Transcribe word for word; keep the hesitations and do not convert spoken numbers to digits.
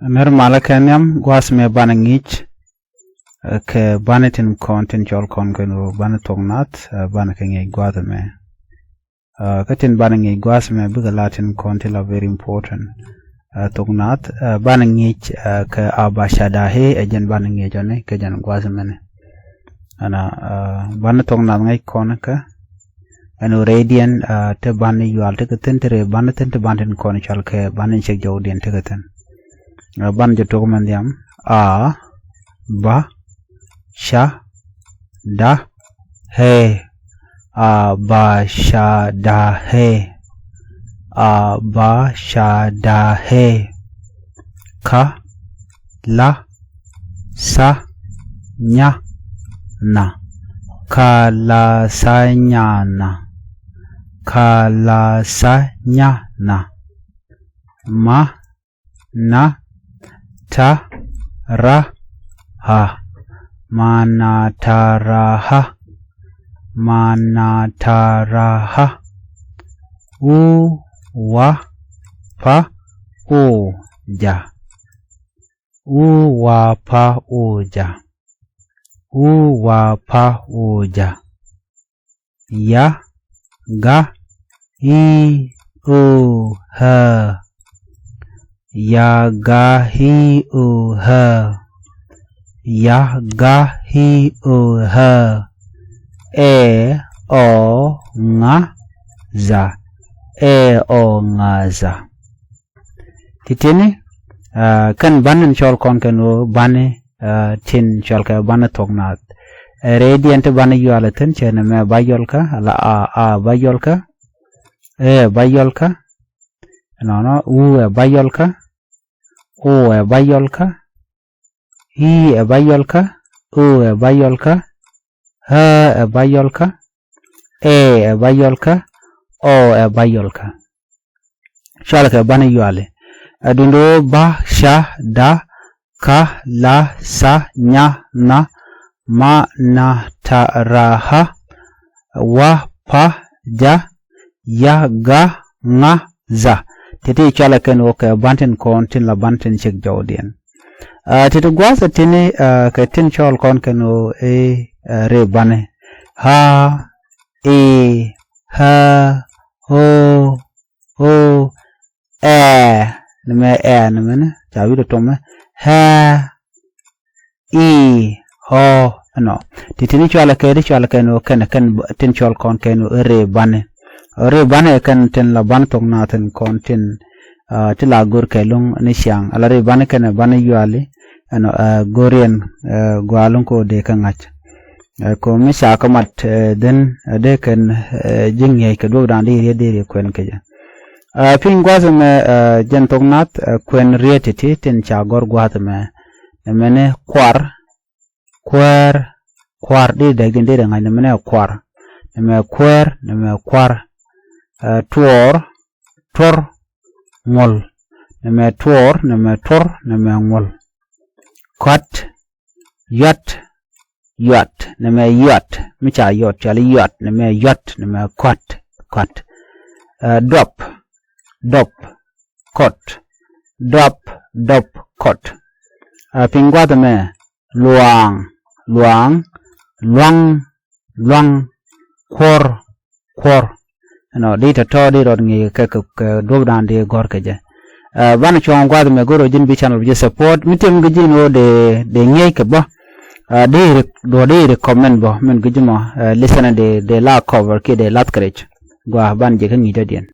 Nɛr malä kɛ nhiam gua̱a̱th mɛ banɛ ŋi̱i̱c, ɛ, kɛ banɛ tin kɔn tin cɔl kɔn kɛ ni ɣöö banɛ thuɔ̱k nath, ɛ, banɛ kɛ ŋi̱i̱c gua̱a̱th mɛ. Ɛ, kä tin banɛ ŋi̱i̱c gua̱a̱th mɛ bikɛ la tin kɔn ti la very important. Ɛ, thuɔ̱k nath, ɛ, banɛ ŋi̱i̱c, ɛ, kɛ a ba ca da he, ɛ jɛn banɛ ŋi̱i̱c ɔni kɛ jɛn gua̱a̱th mɛni. Ɛnɔ, ɛ, banɛ thuɔ̱k nath ŋäc kɔn kä ɛn ɣöö rɛydiɛn, ɛ, ti banɛ yual ti kɛ thi̱n, ti rɛy banɛ thi̱n, ti banɛ tin kɔn cɔal kɛ banɛ cek jɔwdiɛn ti kɛ thi̱n. Ɛ, banɛ jɛ tuɔk mɛn nhiam. A, ba, ca, da, he. A, ba, ca, da, he. A, ba, ca, da, he. Ka, la, sa, nya, na. Ka, la, sa, nya, na. Ka, la, sa, nya, na. Ma, na, ta, ra, ha. Ma, na, ta, ra, ha. Ma, na, ta, ra, ha. U, wa, pa, u, ja. U, wa, pa, u, ja. U, wa, pa, u, ja. Ya, ga, hi, u, hä. Ya, ga, hi, u, hä. Ya, ga, hi, u, hä. Ɛ, ɔ, ŋa, za. Ɛ, ɔ, ŋa, za. Ti tini, ɛ, kɛn banɛ cɔl kɔn kɛn ɣöö banɛ, ɛ, tin cɔl kɛ banɛ thuɔ̱k nath. Ɛ, rɛydiɛn ti banɛ yual ɛ thi̱n cɛ ni mɛ ba yɔlkä, ala a, a ba yɔlkä, ɛ ba yɔlkä, nɔnɔ, u ɛ ba yɔlkä, o ɛ ba yɔlkä, i ɛ ba yɔlkä, o ɛ ba yɔlkä, ä ɛ ba yɔlkä, ɛ ɛ ba yɔlkä, ɔ ɛ ba yɔlkä. Cɔalɛ kɛ banɛ yuali. Ɛ duundɛ ɣöö ba, ca, da, ka, la, sa, nya, na, ma, na, ta, ra, ha, wa, pa, ja, ya, ga, ŋa, za. Ti ti cɔalɛ kɛn ɣöö kɛ ban tin kɔn tin la ban tin cik jɔwdiɛn. Ɛ, ti ti gua̱a̱th ɛ tini, ɛ, kɛ tin cɔɔl kɔn kɛn ɣöö i̱, ɛ, ri banɛ. Ha, i, hä, ho, ho, ɛ. Ni mɛ ɛ ni mɛ ni ca wi̱i̱dɛ tomɛ. Hɛ, i, hɔ, ɛnɔ. Ti tini cɔalɛ kɛ, ti cɔalɛ kɛn ɣöö kɛn, kɛn tin cɔɔl kɔn kɛn ɣöö ri banɛ. Ri banɛ kɛn tin la ban thok na tin kɔn tin, ɛ, ti la go̱r kɛ lo̱ŋ ni ciaŋ. Ala ri banɛ kɛn banɛ yuali, ɛnɔ, ɛ, go̱riɛn, ɛ, gualuŋ ko dee kä ŋa̱c. Ɛ, ko mi ca kä mat, ɛ, dhin, ɛ, dee kɛn, ɛ, ji̱ ŋi̱eec kɛ duɔ̱k da̱a̱n di riet di riet kuɛn kɛ jɛ. Ɛ, piny gua̱a̱th mɛ, ɛ, jɛn thok nath, ɛ, kuɛn riet ti ti tin ca gɔ̱r gua̱a̱th mɛ. Nɛ mɛni kuar, kuäär, kuar di dɛk din di dɛ ŋa̱c nɛ mɛni kuar. Nɛ mɛ kuäär, nɛ mɛ kuar. Ɛ, tuɔɔr, tuɔr, ŋuɔl. Nɛ mɛ tuɔɔr, nɛ mɛ tuɔr, nɛ mɛ ŋuɔl. Kɔt, yuat, yuat, nɛ mɛ yuat, mi ca yuat, cɔal i̱ yuat, nɛ mɛ yuat, nɛ mɛ kɔt, kɔt. Ɛ, duɔp, duɔp, kɔt, duɔp, duɔp, kɔt. Ɛ, piny gua̱th ɛmɛ, luaaŋ, luaaŋ, luaŋ, luaŋ, kuɔr, kuɔr. Ɛnɔ, di tɔ̱tɔ̱ di rɔɔd ŋi̱i̱c kɛ, kɛ, kɛ duɔ̱p da̱a̱n di gɔ̱r kɛ jɛ. Ɛ, banɛ cuɔ̱ŋ gua̱a̱th ɛmɛ go̱r ɔ ji̱n bi channel bi jɛ support. Mi tim kɛ ji̱n ɣöö dee, dee ŋi̱eec kɛ bä. Ɛ, dee ri, duɔ̱ɔ̱r dee recommend bä. Min kɛ ji̱ mɔ, ɛ, listener dee, dee la cover kiɛ dee lath kɛ rɛc. Gua̱a̱ banɛ jɛ kä ŋi̱i̱c dɔ̱diɛn.